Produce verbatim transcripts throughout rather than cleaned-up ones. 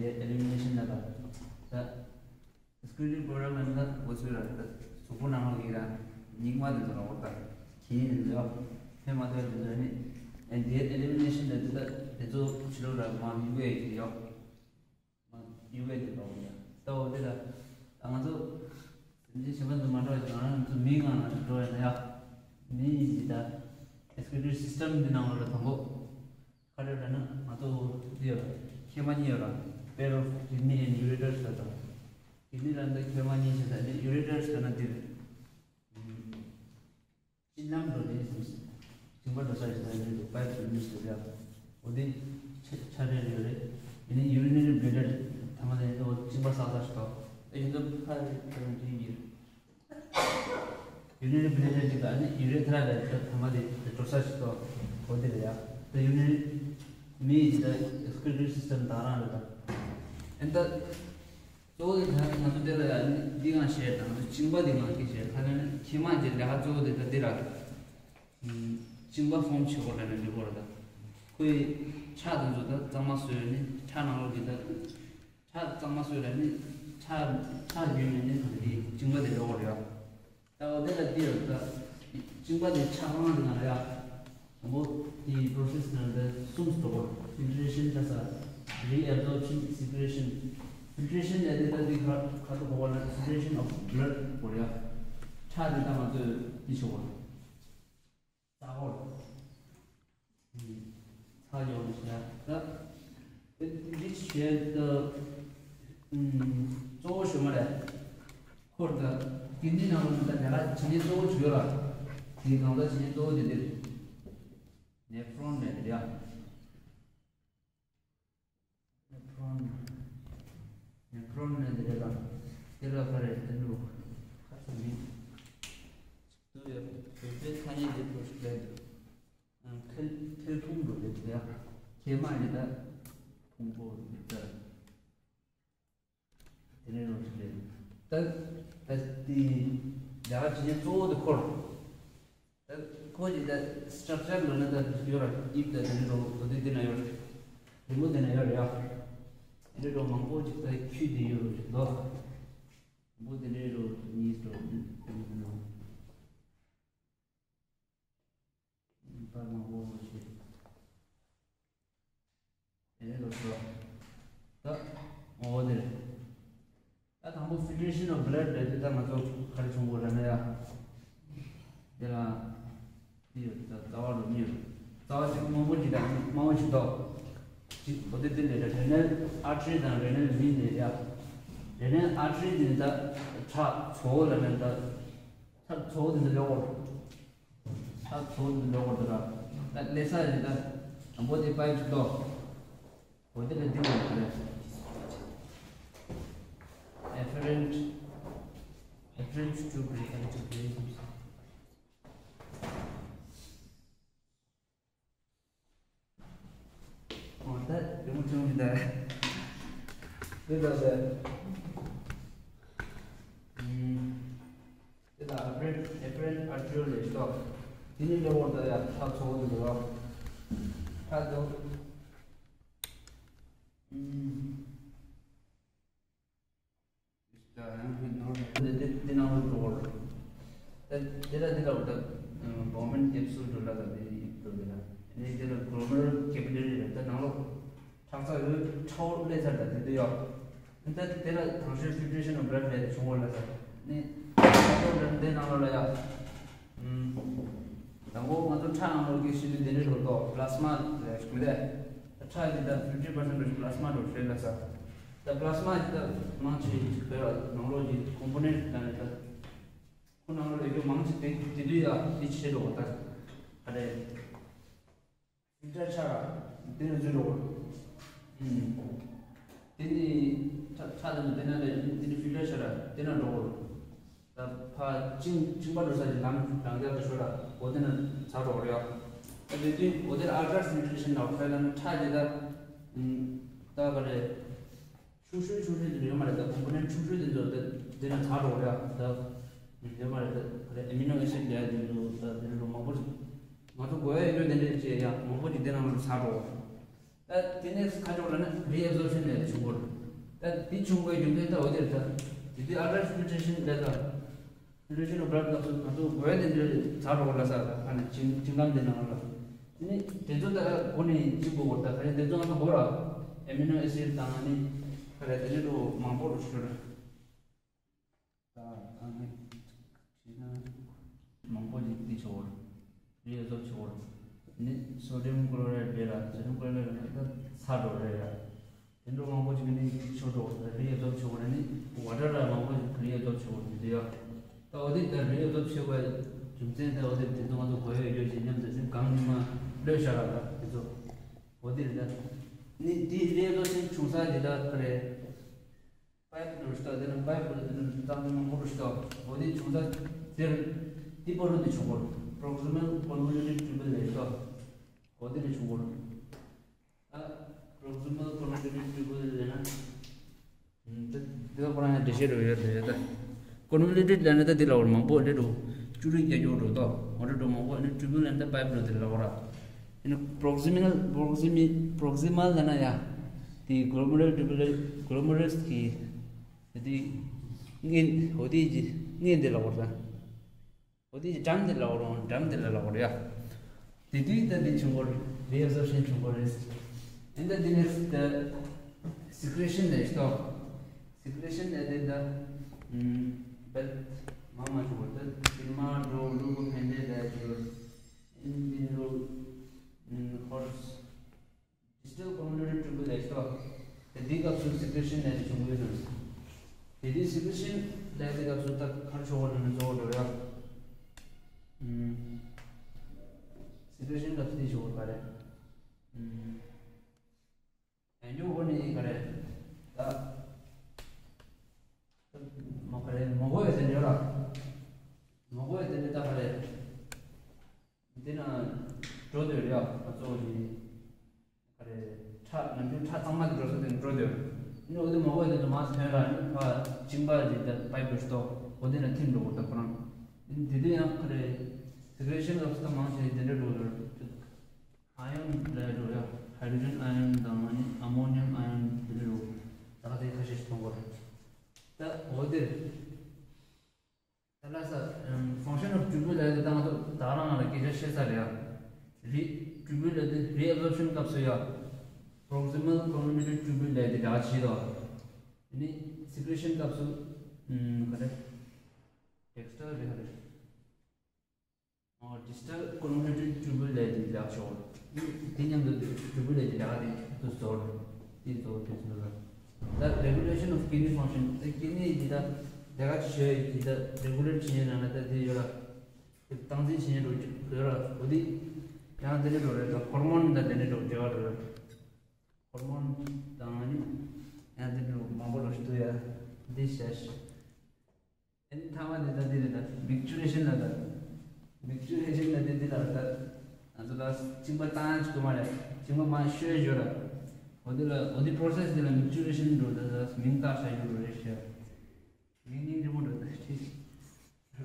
ཨེ་ལི་མི་ནེ་ཤན་ལ་ད་ད་ཨེག་སི་ཀུ་ལུ་ཊིབ་པོ་རོ་ཌག་ཊི་ལ་ད་འོ་ཚོད་ར་ད་གཟུགས་པོ་ནང་ལོགས་ཀྱི་ར་སྙིགས་མ་དེ་ཚོ་ལ་འོ་ད་གྱེན་དེ་ཚོ་ཡོད། དེ་མ་གཏོགས་དེ་ཚོ་ནི་ཨེ་ལི་མི་ནེ་ཤན་ལ་ད་ད་དེ་ཚོ་ཕྱི་ལོགས་ལ་མ་ཡོང་གི་ཡོད། ཡོ། ཡུ་གེ་དེ་ལོག་ཡ། ད་འོ་དེ་ལ། ད་ང་ཚོ། སེམས་ཅན་གཞན་པ་ཚོ་མ་འགྲོ་ཡ། ང་རང་ཚོ་མིའི་ངང་ལ་འགྲོ་ཡ་ན་ཡ། མི་ཡི་འདི་ད། ཨེག་སི་ཀུ་ལུ་ཊིབ་སི་སི་ཊམ་འདི་ནང་ལ་དང་པོ། ག་རེ་རེད་ན་ང་ཚོ་འདི་ཡོད་ར། མཁལ་མ་གཉིས་ཡོད་ར། pair of kidney and ureters ཟེར་དང་། ཀིཌ་ནི་ལ་འདི་མཁལ་མ་གཉིས་བྱས་ད་འདི་ureters ཟེར་ན་འདི་རེད། ཨུམ། བྱིན་རླབས་འགྲོ་ལས་སུ། བྱིན་པ་འགྲོ་ས་ཞིག་ད་ཡོད་འདུག་པའི་ཕུལ་མི་སུ་ཡ། འོ་དེ་ཆ་ཆ་རེ་རེ་རེད། ཡིན་ནའི་ཡུ་རི་ནེ་རི་བྷི་ལེ་ཌར་ཐ་མ་དེ་འོ་བྱིན་པ་བསགས་ས་ཞིག་ཏོ། ཨེ་ཡིན་ཙང་ཕ་རེ་ཕ་རེ་འདྲི་ཡིན། ཡུ་རི་ནེ་རི་བྷི་ལེ་ཌར་ཅིག་ད་ནི་ཡུ་རེ་ཐ་ར་རེ་ད་ཐ་མ་དེ་འགྲོ་ས་ཞིག་ཏོ། འོ་དེ་རེད་ཡ། ད་ཡུ་རི་ནེ་རི་མི་ཡི་ད་ཨེག་སི་ཀི་རི་ཊིབ་སི་སི་ཊམ་དང་རང་རེད་ད། ཨེ་ད། གཙོ་བོ་དེ་ད་ང་ཚོ་དེ་ལ་ཡང་འདི་གང་བཤད་དང་ང་ཚོ་གཅིན་པ་འདི་གང་གི་བཤད་ད་ནི་མཁལ་མ་གྱི་ལས་ཀ་གཙོ་བོ་དེ་ད་འདི་ར། གཅིན་པ་ཕོམ་བྱེད་སྐོར་ལ་ནི་འདི་སྐོར་ད། ཁོའི་ཁྲག་དེ་ཚོ་ད་གཙང་མ་བཟོས་ནི་ཁྲག་ནང་ལོགས་ཀྱི་ད། ཁྲག་གཙང་མ་བཟོས་ལ་ནི་ཁྲག་ཁྲག་བརྒྱུད་ནས་ནི་ད་འདི་གཅིན་པ་དེ་ཡོད་སྐོར་ཡོད། ད་འོ་དེ་ལ་འདི་ཡོད་ད། གཅིན་པ་དེ་ཆགས་ལངས་དེ་ན་ཡ། དང་པོ་དེའི་པོ་རོ་སེ་སི་ནང་ལ་གསུམ་སུ་གཏོགས། ཕིལ་ཊི་རེ་ཤན་ལ་ས། རི་ཨེབ་ཛོརབ་ཤན། སི་ཀི་རེ་ཤན། ཕིལ་ཊི་རེ་ཤན་ལ་དེ་ལ་དེ་ཁ་ཁ་ཐུག་གོ་བ་ལ་སི་ཀི་རེ་ཤན་ཨོབ་བྷི་ལཌ་གོ་ར་ཡ། ཁྲག་དེ་ད་ང་ཚོས་དེ་ཆོག་གོ། ས་འོར། ཚ་ཡོང་ཞེས་ད། འདི་བྱས་ད། གཙོ་བོ་ཞུ་མ་རེད། ཁོར་ད། ཀིཌ་ནི་ནང་ལ་ད་ལས་ཀ་བྱེད་མཁན་གཙོ་བོ་བྱུང་ཡོད་ར། དེའི་གང་ལྟར་བྱེད་མཁན་གཙོ་བོ་དེ་འདིར། ནེ་ཕྲོན་ནས་དེ་རེད་ཡ། ནེ་ཕྲོན། ནེ་ཕྲོན་ནས་དེ་རེད་ལ། དེ་ལ་ག་རེ་དེ་འདུག་ཁ་ཚ་མིན། ཏུ་ཡོད། བོད་པའི་ཐ་སྙད་དེ་ཐོག་ཞིག་ལས་འདུག་མཁལ་མཁལ་ཕུང་འགྲོ་དེ་དེ་ཡང་མཁལ་མ་ཡིན་ད་ཕུང་པོ་ཡིན་ད། དེ་ནས་རོ་ཞིག་རེད། ད་ད་དེ་ལས་ཀ་བྱེད་མཁན་གཙོ་བོ་དེ་ཁོར། ད་ཁོ་ཡི་ད་སི་ཊྲག་ཅར་ལ་ནི་ད་ཡོད་ར། ཨིབ་ད་དེ་ནས་རོ་དེ་དེ་ན་ཡོད་ར། རི་མོ་དེ་ན་ཡོད་ར་ཡ། དེ་ནས་རོ་མང་པོ་ཅིག་ད་ཁྱུ་དེ་ཡོད་རོ་ཞིག་ལོ། མང་པོ་དེ་ནས་རོ་གཉིས་རོ་དེ་ནས་རོ། པར་མང་པོ་ཞིག་དེ་ནས་ལོ་ཤོག་ད་འོ་དེ་རེད། ད་དང་པོ་ཕིལ་ཊི་རེ་ཤན་ཨོབ་བྷི་ལཌ་རེད་དེ། ད་ང་ཚོ་ག་རེ་བྱུང་དགོས་རེད་ན་ཡ། དེ་ལ་འདི་ཡོད། ད་རྩ་བ་རུ་གཉིས་ཡོད། རྩ་བ་གཅིག་དམར་པོ་གཅིག་དང་དམར་པོ་གཅིག་འདུག་གཅིག་འོ་དེ་དེ་ལས་རེད། རེ་ནལ་ཨར་ཊི་རི་དང་རེ་ནལ་ཝེན་རེད་ཡ། རེ་ནལ་ཨར་ཊི་རི་དེ་ནི་ད་ཁྲག་མཚོ་བོ་ལ་ནི་ད་ཁྲག་མཚོ་བོ་དེ་ཚོ་ལོག་གོ། ད་ཚོགས་འདི་འགྲོ་དགོས་འདུག་ར། ད་ལས་ས་རེད་ད། དང་པོ་དེ་པའིབ་ཅིག་གཏོགས། འོ་དེ་ལ་འདི་འོང་གི་རེད། Afferent afferent tube referent tube referent འོ་ད་རི་མོ་བྱུང་གི་འདུག་འདི་ལྟ་སྟེ། ཨུམ། དེ་ལ་ཨ་ཕི་རེན་ཨ་ཕི་རེན་ཨར་ཊི་ཡུལ་ལས་ཤོག་དེ་ནི་ལེ་བོར་ད་ཡ་ཁྲག་ཚོགས་འདུག་རོགས། ཁྲག་འདུག་ཨུམ། དེ་དེ་དེ་ནང་ལ་འགྲོ་བར། ད་དེ་ལ་དེ་ལ་འོ་ད་བོ་མེན་ཀེབ་སུལ་འགྲོ་ལ་ད་དེ་ཡིག་འགྲོ་དེ་ལ་ནི་དེ་ལ་གོ་ལོ་མེ་རལ་ཀེ་པི་ལ་རི་རེད། ད་ནང་ལོགས། ཁྲག་རྩ་འོད་ཁྲའོ་ལས་ཚར་ད་དེ་དུ་ཡོད། ད་དེ་ལ་དང་ཤོས་ཕིལ་ཊི་རེ་ཤན་ཨོབ་བྷི་ལཌ་ལས་བྱུང་བ་ལ་ས་ནི་ཁྲག་རྩ་འོད་དེ་ནང་ལོགས་ལ་ཡ། ཨུམ། དང་པོ་ང་ཚོ་ཁྲག་ནང་ལོགས་ཀྱི་ཤི་ལི་དེ་ནི་རོ་ཏོ་པི་ལ་སི་མ་ལས་བྱུང་དེ། ད་ཁྲག་གི་ད་ཕིབ་ཊི་པར་སེན་ཊི་རེ་པི་ལ་སི་མ་འགྲོ་ཤེས་ལ་ས། ད་པི་ལ་སི་མ་གི་ད་མང་ཆེ་བོད་ལ་ནང་ལོགས་ཀྱི་ཀོམ་པོ་ནེན་ཊི་ད་ནི་ད་ཁོ་ནང་ལོགས་ལ་ཡོད་མང་ཆེ་དེ་དེ་དུས་ཡ་དེ་ཆེ་འགྲོ་བ་ད་ག་རེ། ཕིལ་ཊར་ཆགས་ར། དེ་ནས་འཛུལ་འགྲོ་གི། ཨུམ། དེ་ནི་ཁྲ་ཁྲ་དེ་ནི་དེ་ན་ལས་དེ་ནི་ཕིལ་ཊར་ཆགས་ར་དེ་ན་འགྲོ་གི། ད་ཕ་གཅིན་གཅིན་པ་འགྲོ་ས་ཀྱི་ལམ་རང་རྒྱག་ཏུ་ཤོར་ར་འོ་དེ་ན་ཚ་འགྲོ་གི་རེད་ཡ། ད་དེ་དུས་འོ་དེར་ཨལ་ཊྲ་ཕིལ་ཊྲེ་ཤན་ལ་ཁྲ་ལ་ནི་ཁྲ་དེ་ད། ཨུམ། ད་ག་རེ། ཆུང་ཤོས་ཆུང་ཤོས་དེ་འདྲ་ཡོད་མ་རེད། ད་ཀོམ་པོ་ནེན་ཊི་ཆུང་ཤོས་དེ་ཚོ་དེ་དེ་ན་ཚ་འགྲོ་རེད་ད། ཡོད་མ་རེད་ད། ཨ་མི་ནོ་ཨེ་སིཌ་ལ་དེ་ཚོ་ད་དེ་འདྲ་མང་པོ་ཞིག་ང་ཚོ་དགོས་ཡ་ཡོད་དེ་འདྲ་བྱས་ཡ་མང་པོ་ཞིག་དེ་ནང་ལ་ཚ་འགྲོ། ད་དེ་ནས་ཁ་ཕྱོགས་ལ་ནི་རི་ཨེབ་སོར་ཤན་ལས་བྱུང་བར། ད་དེ་བྱུང་བའི་རྒྱུ་མཚན་ད་འོ་དེར་ད་དེ་དུས་ཨལ་ཊར་ཕིལ་ཊྲེ་ཤན་ལས་ད་ཕིལ་ཊྲེ་ཤན་ཨོཕ་བྷི་ལཌ་སྐབས་སུ་ང་ཚོ་འགོས་དེ་འདྲ་ཚ་འགྲོ་བར་ལ་ས་ད་ཁ་ནས་བྱིང་བྱིང་ལམ་དེ་ནང་ལ་དེ་ནི་དེ་ཚོ་ད་གོ་ནས་བྱིང་དགོས་བར་ད་ཁ་ནས་དེ་ཚོ་ང་ཚོ་འགོ་ར་ཨེ་མི་ནོ་ཨེ་སིཌ་དང་ནི་ཁ་ནས་དེ་ནི་འགྲོ་མང་པོ་རུ་ཤོར། ད་ཨ་ནི་ཤེས་ན་མང་པོ་ཞིག་འདི་ཆོག་རེད། རི་ཨེབ་སོརབ་ཆོག་རེད། ནི་སོ་ཌི་ཡམ་ཀློ་རའིཌ་རེད་ལ། སོ་ཌི་ཡམ་ཀློ་རའིཌ་རེད་ལ་ད་ཚ་འགྲོ་རེད་ཡ། དེ་འགྲོ་མང་པོ་ཞིག་ནི་ཆོག་འགྲོ་རེད། རི་ཨེབ་སོརབ་ཆོག་རེད། ནི་ཝ་ཊར་ལ་མང་པོ་ཞིག་རི་ཨེབ་སོརབ་ཆོག་རེད་དེ་ཡ། ད་འོ་དེ་ད་རི་ཨེབ་སོརབ་ཆོག་པའི་རྒྱུ་མཚན་ད་འོ་དེ་དེ་ཚོ་ང་ཚོ་གོ་ཡ་ཡོད་ཅེས་སྙམ་དུ་སེམས་གང་ཉིན་མ་ལོས་ཤར་ར་ད་དེ་ཚོ་འོ་དེ་རེད། ད་ནི་དེ་རི་ཨེབ་སོརབ་ཤན་བྱུང་ས་དེ་ད་ག་རེད། པའིབ་འགྲོ་ཤི་ཏོ། དེ་ནི་པའིབ་འགྲོ་དེ་ནི་ཙམ་མང་པོ་འགྲོ་ཤི་ཏོ། འོ་དེ་བྱུང་ས་དེར་ཏི་པོ་རུ་དེ་བྱུང་གོ། པྲོག་སི་མལ་ཀོན་ཝོ་ལུ་ཊེཌ་ཊིའུ་བུལ་ལས་ཤི་ཏོ། འོ་དེ་ནི་བྱུང་གོ། ཨ་པྲོག་སི་མལ་ཀོན་ཝོ་ལུ་ཊེཌ་ཊིའུ་བུལ་ལས་ན། དེ་དེ་ཁོ་རང་ཡང་འགྲེལ་བཤད་རུ་ཡོད་རེད་ད། ཀོན་ཝོ་ལུ་ཊེཌ་ལས་ན་ད་དེ་ལ་བར་མང་པོ་འདྲེ་འགྲོ། བཅུ་དྲུག་བརྒྱད་ཅུ་འགྲོ་ཏོ། འོ་འདྲ་འགྲོ་མང་པོ་ནི་ཊིའུ་བུལ་ལས་ན་ད་པའིབ་འགྲོ་དེ་ལ་བར། ཨ་ནི་པྲོག་སི་མལ་པྲོག་སི་མི་པྲོག་སི་མལ་ལ་ན་ཡ། དེ་གློ་མེ་རུ་ལར་ཊིའུ་བུལ་ལར་གློ་མེ་རུ་ལར་གི་དེ་དེ་ངན་འོ་དེ་གི་ངན་དེ་ལ་བར་ད། འོ་དེ་གི་འགྲམ་དེ་ལ་བར་འགྲམ་དེ་ལ་ལ་བར་ཡ། དེ་དུས་ད་དེ་བྱུང་བར་རི་ཨེབ་སོརབ་ཤན་བྱུང་བར་རེད། ཨེ་འདི་དེ་ནས་ད་སི་ཀི་རེ་ཤན་ལས་ཤི་ཏོ། སི་ཀི་རེ་ཤན་ལས་དེ་ད་བེད་མ་མ་བྱུང་བར་ད་དེ་མ་འགྲོ་ལུ་གུ་ཕན་བདེ་ལས་དེ་ཨིན་དེ་འགྲོ་ཧོར་སི། ཌི་སི་ཊལ་ཀོན་ཝོ་ལུ་ཊེཌ་ཊིའུ་བུལ་ལས་ཤི་ཏོ། དེ་དེའི་སྐབས་སུ་སི་ཀི་རེ་ཤན་ལས་དེ་བྱུང་གི་ཡོད་ན། དེ་དུས་སི་ཀི་རེ་ཤན་ལས་དེ་སྐབས་སུ་ད་ག་རེ་ཆོག་གོ་ན་ནི་གཙོ་བོ་འགྲོ་ཡ། སི་ཀི་རེ་ཤན་སྐབས་སུ་དེ་ཆོག་གོ་ག་རེ། ཡང་འཇུག་གོ་ནི་ག་རེ། ད་མ་ག་རེ་མ་གོ་ཡ་དེ་འདྲ་ར། མ་གོ་ཡ་དེ་འདྲ་ད་ག་རེ། འདི་ན་འགྲོ་འདོད་རེད་ཡ། ང་ཚོ་གི་ག་རེ་ཁྲག་ནམ་རྒྱུན་ཁྲག་གཙང་མ་དེ་འགྲོ་ས་དེ་འགྲོ་འདོད། ཨ་ནི་འོ་དེ་མ་གོ་ཡ་དེ་ཚོ་མར་ཐོན་ར་ནི་ཕར་གཅིན་པ་དེ་ད་པའིབ་འགྲོ་ཤི་ཏོ། འོ་དེ་ན་ཐིམ་འགྲོ་གོ་ད་ཁོ་རང་། ཨ་ནི་དེ་དུས་ཡང་ག་རེ་སི་ཀི་རེ་ཤན་སྐབས་སུ་ད་མང་ཆེ་དེ་འདྲ་འགྲོ་འདོད། ཨ་ཡོན་ལས་འགྲོ་ཡ། ཧའི་ཌྲོ་ཇན་ཨ་ཡོན་དང་ཨ་ནི་ཨ་མོ་ནི་ཡམ་ཨ་ཡོན་དེ་འདྲ་འགྲོ། ད་ག་དེ་ཁ་ཤས་ཤིག་མཐོང་གོ་ར། ད་འོ་དེ། ད་ལ་ས་ཕང་ཤན་ཨོཕ་ཊིའུ་བུལ་ལས་དེ་ད་ང་ཚོ་ད་རང་ང་ལ་སྐད་ཆ་བཤད་ས་རེད་ཡ། རི་ཊིའུ་བུལ་ལས་དེ་རི་ཨེབ་སོརབ་ཤན་སྐབས་སུ་ཡ། པྲོག་སི་མལ་ཀོན་ཝོ་ལུ་ཊེཌ་ཊིའུ་བུལ་ལས་དེ་འདྲ་བྱེད་དོ། ཨ་ནི་སི་ཀི་རེ་ཤན་སྐབས་སུ་ཨམ་ག་རེ། ཌི་སི་ཊལ་རེད་ག་རེ། ཨོ་ཌི་སི་ཊལ་ཀོན་ཝོ་ལུ་ཊེཌ་ཊིའུ་བུལ་ལས་དེ་འདྲ་བྱེད་དོ། དེ་མཉམ་དུ་ཊིའུ་བུལ་ལས་དེ་འདྲ་དེ་དུ་ཟོར་དེ་ཚོ་དེ་ཚོ་ལ། ད་regulation of kidney function ད་ཀིཌ་ནི་དེ་ད་ལས་ཀ་བྱེད་ཡ་དེ་ད་རེ་གུ་ལེཊ་བྱེད་ཡ་ན་ན་ད་དེ་ཡོད་ལ། དེ་སྟངས་འཛིན་བྱེད་ཡ་འགྲོ་ཡོད་ལ། འོ་དེ་ཡང་དེ་ནས་འགྲོ་རེད། ད་ཧོར་མོན་ད་དེ་ནས་འགྲོ་འབྲེལ་བ་འགྲོ་རེད། ཧོར་མོན་དང་ནི་ཡང་དེ་འགྲོ་མང་པོ་འགྲོ་ཤི་འདུག་ཡ། འདི་བྱས། ཨ་ནི་ཐ་མ་དེ་ད་འདི་རེད། ད་མིག་ཆུ་རེ་ཤན་ལ་ད། མིག་ཆུ་རེ་ཤན་ལ་དེ་འདི་ལ་ད། ང་ཚོ་ད་གཅིན་པ་བཏང་ཡ་ཅིག་དུ་མ་རེད། གཅིན་པ་མ་ཤོད་ཞོར་ལ། འོ་དེ་ལ་འོ་དེ་པྲོ་སེ་སི་དེ་ལ་མིག་ཆུ་རེ་ཤན་འགྲོ་ད་ད་མིང་བཏགས་བྱ་རྒྱུ་རེད་ཤག་མིང་སྙིང་རྗེ་མོ་འགྲོ་ད་ཁྲིད།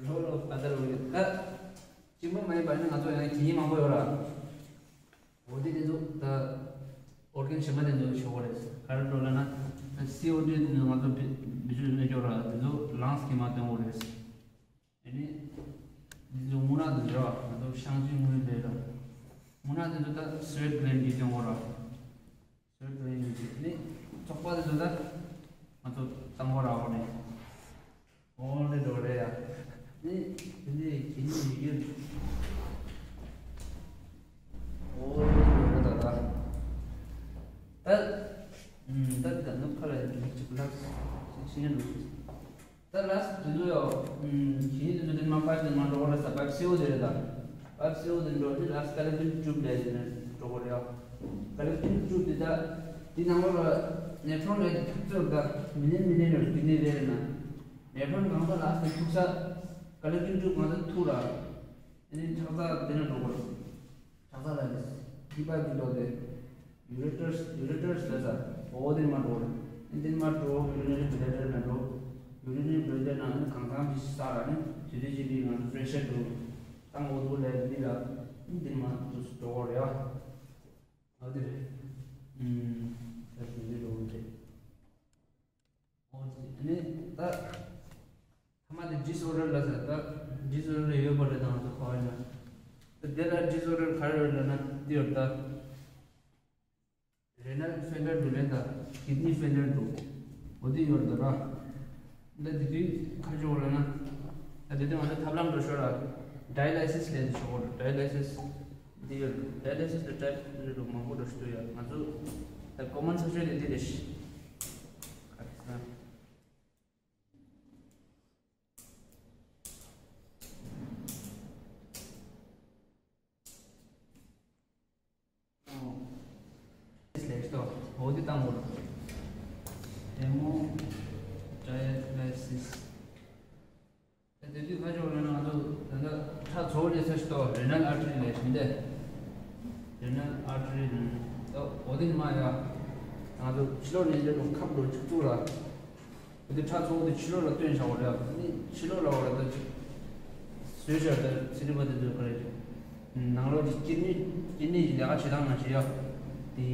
རོལ་ཨོཕ་ཨ་དར་ཝེ། ད་གཅིན་པ་མ་ཡིན་པ་ནི་ང་ཚོ་ཡང་གི་ཡིན་མང་པོ་ཡོད་ར། འོ་དེ་དེ་ཚོ་ད་ཨོར་གན་གཞན་པ་དེ་ཚོ་ཤོར་བ་རེད། ག་རེ་འགྲོ་ལབ་ན་ད་སི་ཨོ་ཊུ་དེ་ཚོ་ང་ཚོ་བེ་བེད་སྤྱོད་མེད་ཤོར་ར། དེ་ཚོ་ལངས་ཀྱིས་མར་བཏོན་དགོས་རེད། དེ་ནས་དེ་ཚོ་རྔུལ་ནག་དེ་ཚོ་རེད་བ། ང་ཚོ་བཤང་གཅི་རྔུལ་ལས་ར། རྔུལ་ནག་དེ་ཚོ་ད་སི་ཝེཊ་གི་ལན་གྱིས་བཏོན་དགོས་ར། སི་ཝེཊ་གི་ལན་གྱིས་ནི་ཚོགས་པ་དེ་ཚོ་ད་ང་ཚོ་བཏང་དགོས་ར། འོ་ནས། འོ་ནི་འགྲོ་རེད་ཡ། ནི་དེ་ནས་གི་ནི་ཡི་གེ་འོ་ནི་འགྲོ་རེད་ད་ད། ད་ད་ད་ནུབ་ཁ་ལ་ཡི་གེ་གཅིག་ལ་ཤེས་ཡོན་འགྲོ། ད་ལ་སི་དེ་ཚོ་ཡོ་གི་ནི་དེ་ཚོ་དེ་མ་པའིབ་དེ་མ་འགྲོ་རེད་ས། པའིབ་སེའུ་དེ་རེད་ད། པའིབ་སེའུ་དེ་འགྲོ་དེ་ལ་སི་ཀ་ལེག་ཊིང་ཊུབ་ལས་དེ་ནས་འགྲོ་གོ་རེད་ཡ། ཀ་ལེག་ཊིང་ཊུབ་དེ་ད་དེ་ནང་ལོགས་ལ་ནེ་ཕྲོན་ལས་ཐུག་ཚོད་ད་མི་ནེ་མི་ནེ་ནས་གི་ནི་རེད་ན། ནེ་ཕྲོན་གང་ས་ལ་སི་ཐུག་ས་ཀ་ལེག་ཊིང་ཊུབ་གང་ས་ཐུག་ར། ཨ་ནི་ཁྲག་རྩ་དེ་ནས་འགྲོ་གོ་རེད། ཁྲག་རྩ་ལ་ནི་ཀི་པ་གི་འགྲོ་དེ། ཡུ་རེ་ཊར་སི་ཡུ་རེ་ཊར་སི་ལ་ས་འོ་དེ་མ་འགྲོ་རེད། ཨ་ནི་དེ་མ་འགྲོ་ཡུ་རི་ནེ་རི་བི་ལེ་ཌར་ན་འགྲོ། ཡུ་རི་ནེ་རི་བི་ལེ་ཌར་ན་ཨ་ནི་གང་ཚང་ཞིག་ས་ར་ནི་དེ་དུས་ཅི་དེ་ང་ཚོ་པེ་རེ་ཤར་འགྲོ་བཏང་འོ་དེ་ལས་འདི་ལ་ཨ་ནི་དེ་མ་འགྲོ་གོ་རེད་ཨ། འོ་དེ་རེད། ཨུམ། ད་དེ་འདྲ་རེད། ཨོ་ནི་ད་ཐ་མ་དེ་disorder ལ་ཟེར། ད་disorder ཡོད་པ་རེད། ད་ང་ཚོ་གོ་བ་ཡིན་ན། ད་དེ་ལ་disorder ག་རེ་ཡོད་ལབ་ན་འདི་ཡོད་ད། Renal failure འདུག་ལབ་ད། Kidney failure འདུག་འོ་དེ་ཡོད་ད་ར། ད་དེ་དུས་ག་རེ་བྱེད་དགོས་ལབ་ན། ད་དེ་དུས་ང་ཚོ་ཐབས་ལམ་འགྲོ་ཤོར་ར། dialysis ལབ་དེ་བྱེད་དགོས་ར། dialysis འདི་ཡོད། dialysis ལ་type འདི་འདུག་མང་པོ་འགྲོ་ཤོར་ཡ། ང་ཚོ་ད་common ཆེ་ཤོས་དེ་འདི་རེད་ཤག་ཨོ། ལས་ཤོག་འོ་དེ་བཏང་དགོས། Hemodialysis ད་དེ་དུས་ཁ་ཕྱོགས་ལ་ང་ཚོ་ད་ལྟ་ཁྲག་བཙོག་ལས་ས་ཞིག་ཏོ། Renal artery ལས་ཤིང་དེ། Renal artery ད་འོ་དེ་ནི་མ་ཡ། ང་ཚོ་ཕྱི་ལོགས་ནས་འདི་ལོ་ཁབ་ལོ་བཅུ་གཙུག་ལ། དེ་ཁྲག་བཙོག་དེ་ཕྱི་ལོགས་ལ་བཏོན་བཞག་པ་རེད། ནི་ཕྱི་ལོགས་ལ་བ་རེད། ད་ཅིག་བཟོས་བཞག་ད་ཚི་རི་བ་དེ་ཚོ་ག་རེ་རེད། ནང་ལོགས་ཀྱི་ཀིཌ་ནི་ཀིཌ་ནི་གི་ལས་ཀ་བྱེད་སྟངས་ནང་བཞིན་ཡ། དེ་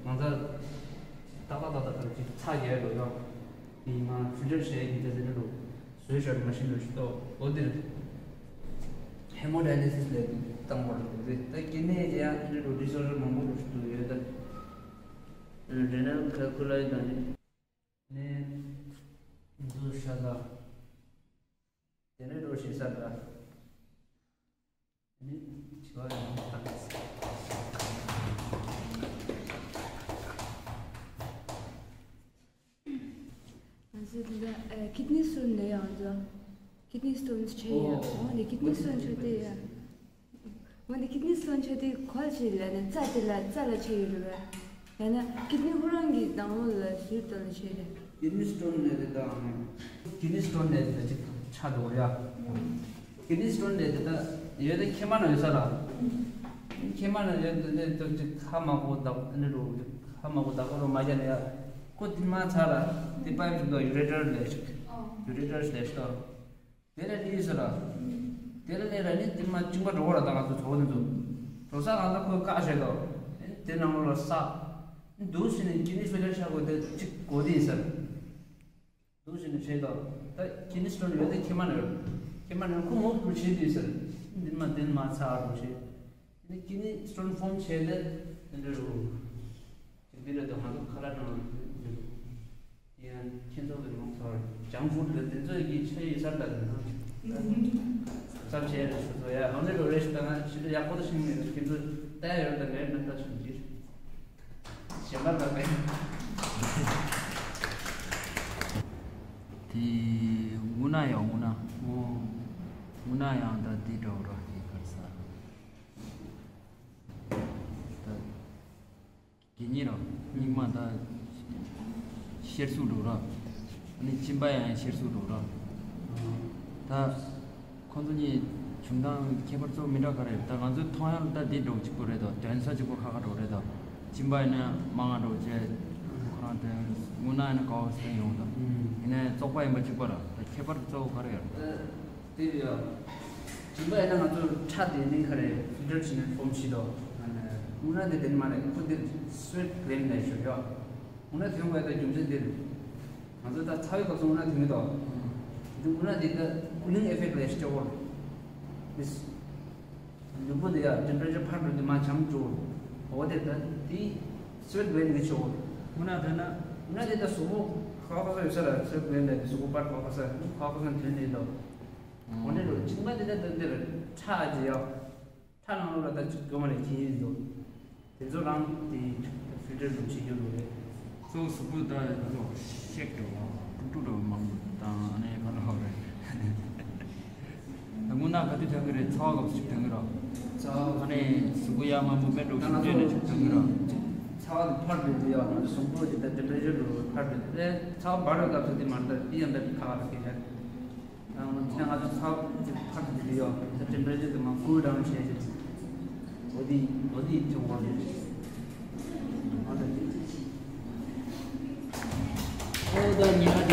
མང་ཚ་ཏག་ཏག་ཏག་ཏག་ག་རེ་ཅིག་ཚ་རྒྱག་ཡ་རོ་ཡ། དེ་མ་ཕིལ་ཊར་བྱས་ཀྱི་ད་ཟེར་ནི་རུ་བཟོས་བཞག་མ་ཤེས་ལོ་ཞིག་ཏོ། འོ་དེ་རེད། Hemodialysis ལས་དེ་བཏང་བ་རེད། དེ་ད་ཀིཌ་ནི་ཡ་ཨ་ནི་རུ་disorder མང་པོ་ལོ་ཞིག་ཏུ་ཡོད་ད། Renal calculi དང་ནི་འདུ་ཤ་ལ། དེ་ནས་རོ་ཞིག་ས་ལ། ནི་ཞི་བ་ཡང་བཏང་། ང་ཚོ་འདི་འདྲ་kidney stone ལས་ཡང་འདྲ། kidney stones ཆེ་ཡ། འོ་འདི་kidney stone ཆེ་དེ་ཡ། འོ་འདི་kidney stone ཆེ་དེ་ག་བ་ཆེ་ལ་ནི་རྩ་དེ་ལ་རྩ་ལ་ཆེ་ཡོད་རེད་བས། ཡང་ན་kidney ཁོ་རང་གི་ནང་ལོགས་ལ་ཟུར་དུ་ལ་ཆེ་རེད། kidney stone ལས་དེ་དང་kidney stone ལས་དེ་ཅིག་ཆ་འགྲོ་ཡ། kidney stone ལས་དེ་ད་ཡོད་དེ་མཁལ་མ་ན་ཡོད་ས་ལ། མཁལ་མ་ན་ཡོད་དེ་ནས་ཏོག་ཅིག་ཁ་མ་གོ་བདག་ནི་རུ་ཁ་མ་གོ་བདག་གོ་རུ་མ་རྒྱ་ནས་ཡ། ཁོ་དེ་མ་ཚར་ལ་དེ་པའི་ཞིག་ཏུ་ureter ལས་ཞིག ureter ལས་ཞིག་ཏོ། དེ་ལས་ལས་ཟེར་ར། དེ་ལས་ལས་ར་ནི་དེ་མ་གཅིན་པ་འགྲོ་བ་ར་ད་ང་ཚོ་ཚོ་བོ་དེ་ཚོ། འགྲོ་ས་ང་ཚོ་ཁོས་བཀག་བྱས་དོ། དེ་ནང་ལོགས་ལ་ས། འདུག་ཟེར་ནས་ཀི་ནི་ཕི་ལེར་ཆགས་དགོས་དེ་གཅིག་གོ་དེ་ཡིན་ཟེར། འདུག་ཟེར་ནས་བྱས་དོ། ད་ཀི་ནི་སི་ཊོན་ཡོད་དེ་ཁྱེད་མ་ནར། ཁྱེད་མ་ནར་ཁོ་མོ་བུ་བྱེད་དུས་ཟེར། འདི་མ་འདི་མ་ཚར་རུ་བྱེད། ནི་ཀི་ནི་སི་ཊོན་ཕོམ་བྱས་ཏེ་འདི་འདྲ་རུ། དེ་འདི་རེད་དོ་ང་ཚོ་ཁ་ལག་ནང་ལ་འདི་འདྲ་རུ། ཡང་ཁྱེད་ཚོ་གི་མང་ཚོར་ཇང་ཕུཌ་ལ་འདི་ཚོ་གི་ཆ་ཡི་སར་ལ་འདི་ན། ཙམ་བྱས་རེད་ཤོད་ཚོ་ཡ་ཨང་ལེ་རོ་རེ་ཞིག་ད་ང་ཕྱི་དྲོ་ཡག་པོ་དུ་ཤིང་མེད་ཁྱེད་ཚོ་ལྟ་ཡ་ཡོད་ད་ངའི་མི་ལྟ་ཤིང་གྱིས། གཞན་པ་ལ་མེད། དེ་དངོས་གནས་ཡང་དངོས་གནས་དངོས་གནས་ཡང་ད་དེ་འདྲ་བོ་ར་དེ་གར་ས་ར་ད། དགེ་བསྙེན་ར། རྙིང་མ་ད་གཤེར་གཟུགས་འགྲོ་ར། ཨ་ནི་གཅིན་པ་ཡང་གཤེར་གཟུགས་འགྲོ་ར། ད་ཁོང་ཚོ་གཉིས་བྱུང་སྟངས་ཁྱད་པར་ཚོ་མི་འདྲ་ག་རེ་རེད། ད་ང་ཚོའི་མཐོང་ཡང་ད་འདི་འགྲོ་གཅིག་པོ་རེད་དོ། དོན་ས་གཅིག་པོ་ཁ་ཁ་འགྲོ་རེད་དོ། གཅིན་པ་ཡིན་ན་མང་ང་འགྲོ་བྱས་ཁོ་རང་དོན་དངོས་གནས་ཡིན་ན་ག་བ་སྟོན་ཡོང་དོ། ཡིན་ནའི་བཙོག་པ་ཡིན་པ་གཅིག་པ་ར། ད་ཁྱད་པར་གཙོ་བོ་ག་རེ་ཡོད་རེད། དེ་ཡོད། གཅིན་པ་ཡིན་ན་ང་ཚོ་ཁྲག་དེ་ནི་ག་རེ་ཕིལ་ཊར་བྱས་ནས་ཕོམ་བྱེད་དོ། དངོས་གནས་དེ་དེ་མ་རེད། ཁོ་འདིར་སུ་ཝེཊ་གི་ལེན་ལས་ཞོ་ཡོད། དངོས་གནས་དོན་དགོས་ད་རྒྱུ་མཚན་འདིར། ང་ཚོ་ད་ཚ་བའི་སྐབས་སུ་དངོས་གནས་དོན་གྱི་དོ། འདི་དངོས་གནས་དེ་ད་ཀུ་ལིང་ཨེ་ཕེག་ལས་ཞོ་ཡོད། མིས། ལུས་པོ་འདི་ཡ་ཊེམ་པེ་ཅར་ཕར་འགྲོ་དེ་མ་བྱང་འགྲོ། འོ་དེ་ད་དེ་སུ་ཝེཊ་གི་ལེན་གྱི་ཆོ། དངོས་གནས་དོན་ན། དངོས་གནས་དེ་ད་གཟུགས་པོ་ཁ་ཁ་ས་ཡོད་ས་ར་སུ་ཝེཊ་གི་ལེན་ལས་དེ་གཟུགས་པོ་པར་ཁ་ཁ་ས་ཁ་ཁ་ས་དོན་དེ་དོ། འོ་ནི་རུ་གཅིན་པ་འདི་ལ་དོན་འདིར་ཁྲག་ཅི་ཡོད། ཁྲག་ནང་ལོགས་ལ་ད་ཅིག་གོ་མ་ནས་ཁྱི་ཡིན་འདུག་དེ་ཚོ་རང་དེ་ཕིལ་ཊར་རུ་བྱེད་རྒྱུ་རུ་རེད། གཙོ་བོ་གཟུགས་པོ་ད་ལོ་ཤེག་འགྲོ་བ་དཀྲུག་དཀྲུག་འགྲོ་མང་པོ་དང་ཨ་ནི་ཁ་ལོ་རེད། ད་དངོས་གནས་ག་དུས་ཐོན་གི་རེད། ཚ་བ་སྐབས་སུ་ཅིག་ཐོན་གི་རོ། ཚ་བ། ཨ་ནི་གཟུགས་པོ་ཡར་མར་མུ་བེན་འགྲོ་ཤུགས་ཆེ་ནས་ཅིག་ཐོན་གི་རོ། ཚ་བ་དེ་ཕར་འགྲོ་གི་ཡོད། ང་ཚོ་གཟུགས་པོ་དེ་ད་ཊེམ་པེ་ཅར་རུ་ཕར་འགྲོ་གི་རེད། ཚ་བ་འབར་བའི་སྐབས་སུ་དེ་མར་ད་དེ་ཡང་ད་དེ་ཁ་བ་ལ་སྐད་ཆ། ཡང་ང་ཚོ་ཚ་བ་ཅིག་ཕར་འགྲོ་གི་ཡོད། ད་ཊེམ་པེ་ཅར་དེ་མར་ཀུལ་ཌའུན་བྱས་ཏེ། འོ་དེ་འོ་དེ་ཅིག་འོ་དེ། ཨོ་ད་ཉི་མ་